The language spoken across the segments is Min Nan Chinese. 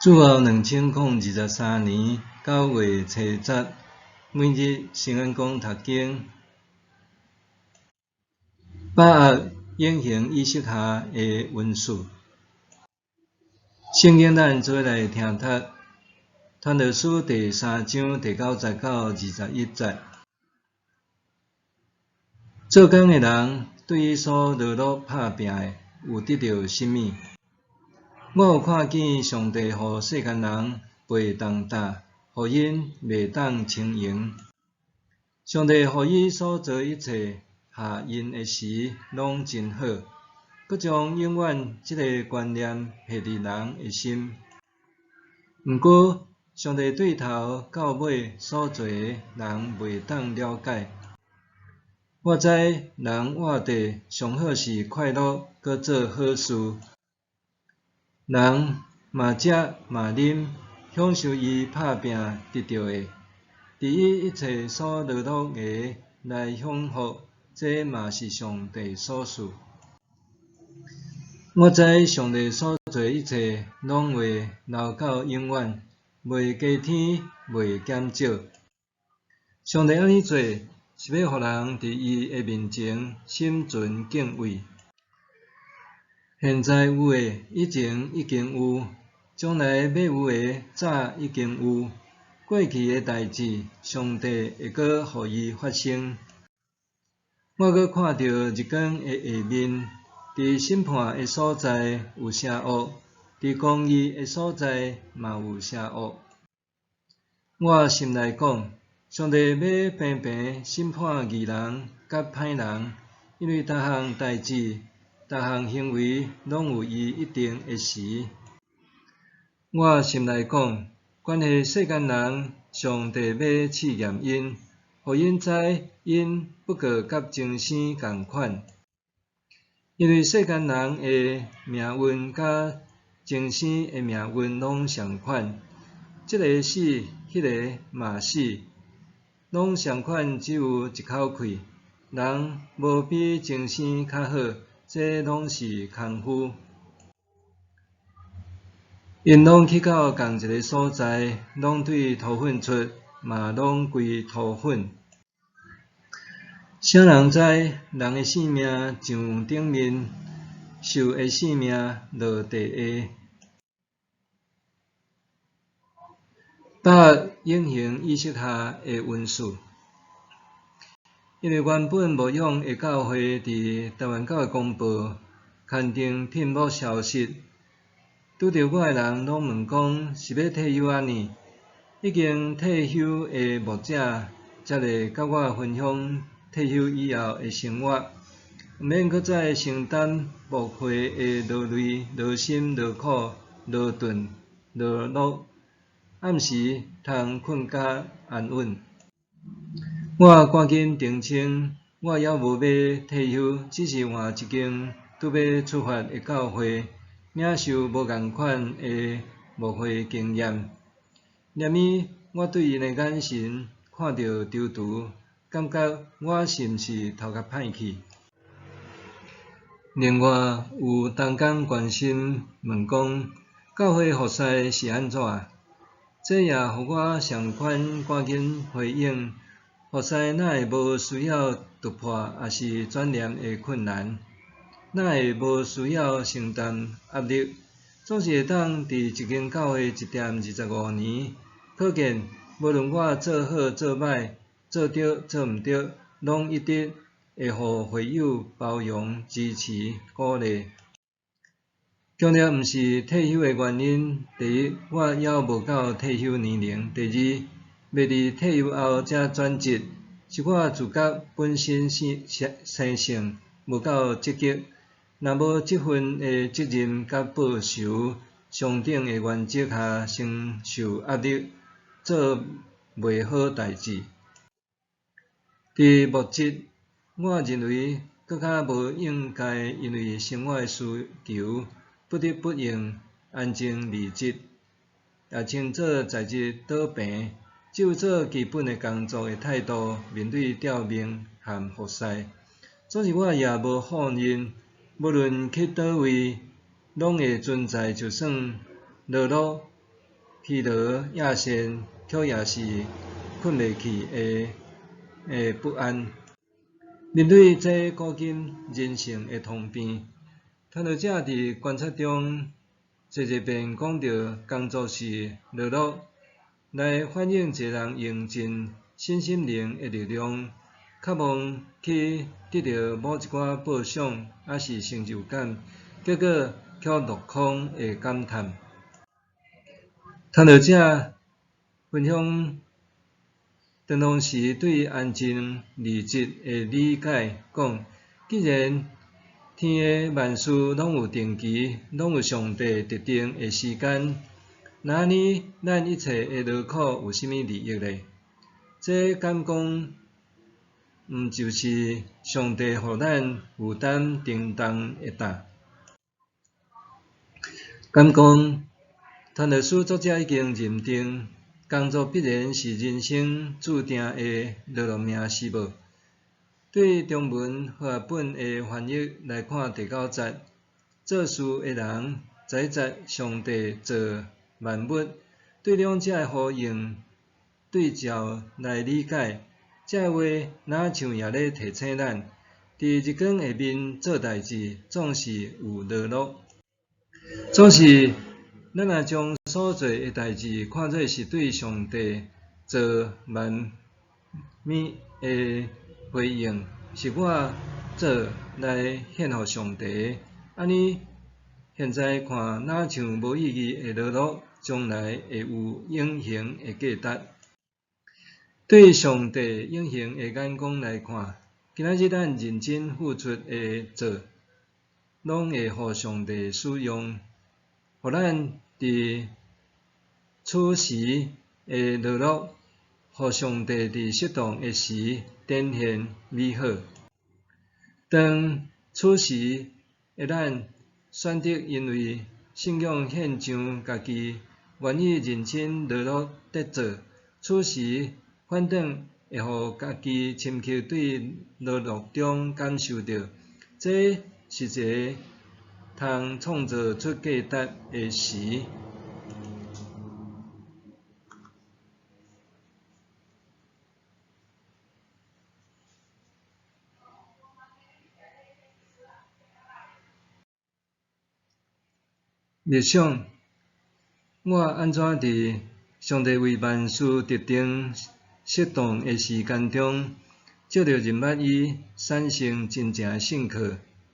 主後2023年9月7日，每日聖恩講讀經，把握永恆意識下的恩賜。聖經咱做伙來聽讀，傳道書第三章第九節到21節。做工的人對伊所勞碌拍拚的，有得著啥物？我有看見上帝予世間人背重擔，予𪜶袂當輕盈。上帝予伊所造一切下印的時，攏真好，閣將永遠這个觀念下佇人的心。毋過，上帝對頭到尾所做的，人袂當了解。我知人活著上好是快樂，閣做好事。人嘛食嘛啉，享受伊拍拚得著的，佇伊一切所勞碌的來享福，這嘛是上帝所賜。我知上帝所做一切，攏會留到永遠，袂加添，袂減少。上帝按呢做，是欲予人佇伊的面前心存敬畏。現在有的，以前已經有；將來欲有的，早已經有。過去的代誌，上帝會閣予伊發生。我閣看著日光的下面，佇審判的所在有邪惡，佇公義的所在嘛有邪惡。我心內講，上帝欲平平審判義人佮歹人，因為逐項代誌、逐項行為攏有伊一定的時。我心內講，關係世間人，上帝欲試驗𪜶，予𪜶知𪜶不過佮眾生仝款。因為世間人的命運佮眾生的命運攏相款，這个死，彼个嘛死，攏相款，只有一口氣。人無比眾生較好，這攏是空虛。𪜶攏去到仝一个所在，攏對塗糞出，嘛攏歸塗糞。啥人知人的性命像頂面，獸的性命落地下？把握永恆意識下的恩賜。因為原本牧養的教會佇台灣教會公報刊登聘牧消息，拄著我的人攏問講是欲退休按呢？已經退休的牧者才來佮我分享退休以後的生活，毋免閣再承擔牧會的勞累、勞心、勞苦、勞頓、勞碌，暗時通睏較安穩。我趕緊澄清，我猶無欲退休，只是換一間拄欲出發的教會，領受無仝款的牧會經驗。連伊，我對𪜶的眼神看著躊躇，感覺我是毋是頭殼歹去？另外有同工關心問講，教會服侍是按怎？這也予我相款趕緊回應。服侍哪會無需要突破，抑是轉念的困難？哪會無需要承擔壓力？總是會當佇一間教會一踮25年，可見無論我做好做䆀，做著做毋著，攏一直會予會友包容、支持、鼓勵。強調毋是退休的原因，第一，我猶無到退休年齡；第二，欲佇退休後才轉職，是我自覺本身生性無夠積極，若無這份的責任佮報酬相等的原則下承受壓力，做袂好代誌。佇牧職，我認為閣較無應該因為生活的需求，不得不用安靜離職，也稱做在職倒病。只有做基本的工作的態度面對吊命和服侍。總是我也無否認，無論去佗位，攏會存在就算勞碌、疲勞厭眩，卻也是睏袂去的的不安。面對這古今人性的通病，傳道者佇觀察中，濟濟遍講著工作是勞碌，來反映一个人用盡身心靈的力量，渴望去得著某一寡報賞，抑是成就感，結果卻落空的感嘆。傳道者分享當當時對安靜二節的理解，講：既然天的萬事攏有定期，攏有上帝特定的時間，那按呢，咱一切的勞苦有啥物利益呢？這敢講，毋就是上帝予咱負擔沉重的擔？敢講，傳道書作者已經認定，工作必然是人生注定的勞碌命，是無？對中文和合本的翻譯來看，第九節，做事的人宰宰上帝造萬物，對兩者的呼應對照來理解，這話若像也咧提醒咱，佇日光下面做代誌，總是有勞碌，總是咱若將所做的代誌看做是對上帝造萬物的回應，是我做來獻予上帝。按呢，現在看若像無意義的勞碌，將來會有永恆的價值。對上帝永恆的眼光來看，今仔日咱認真付出的做，攏會予上帝使用，予咱佇此時的勞碌，予上帝佇適當的時展現美好。當此時的咱選擇因為信仰獻上家己，願意認真勞碌得做，此時反轉會予家己深刻對勞碌中感受著，這是一个通創造出價值的時。默想，我按怎佇上帝為萬事特定適當的時間中，藉著認捌伊，產生真正的信靠，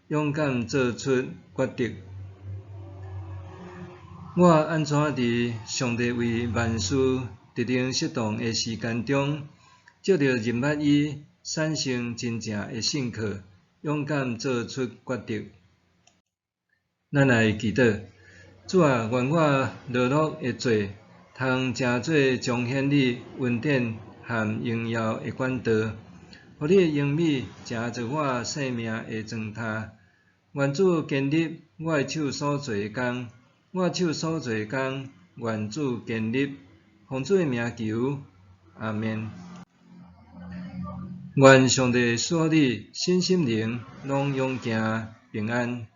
勇敢做出決定。我按怎佇上帝為萬事特定適當的時間中，藉著認捌伊，產生真正的信靠，勇敢做出決定。咱來祈禱。主啊，願我勞碌的做，通成做彰顯你恩典和榮耀的管道，予你的榮美成做我生命的狀態。願主堅立我的手所做的工，我手所做的工，願主堅立。奉主的名求，阿們。願上帝賜予你身心靈攏勇健平安。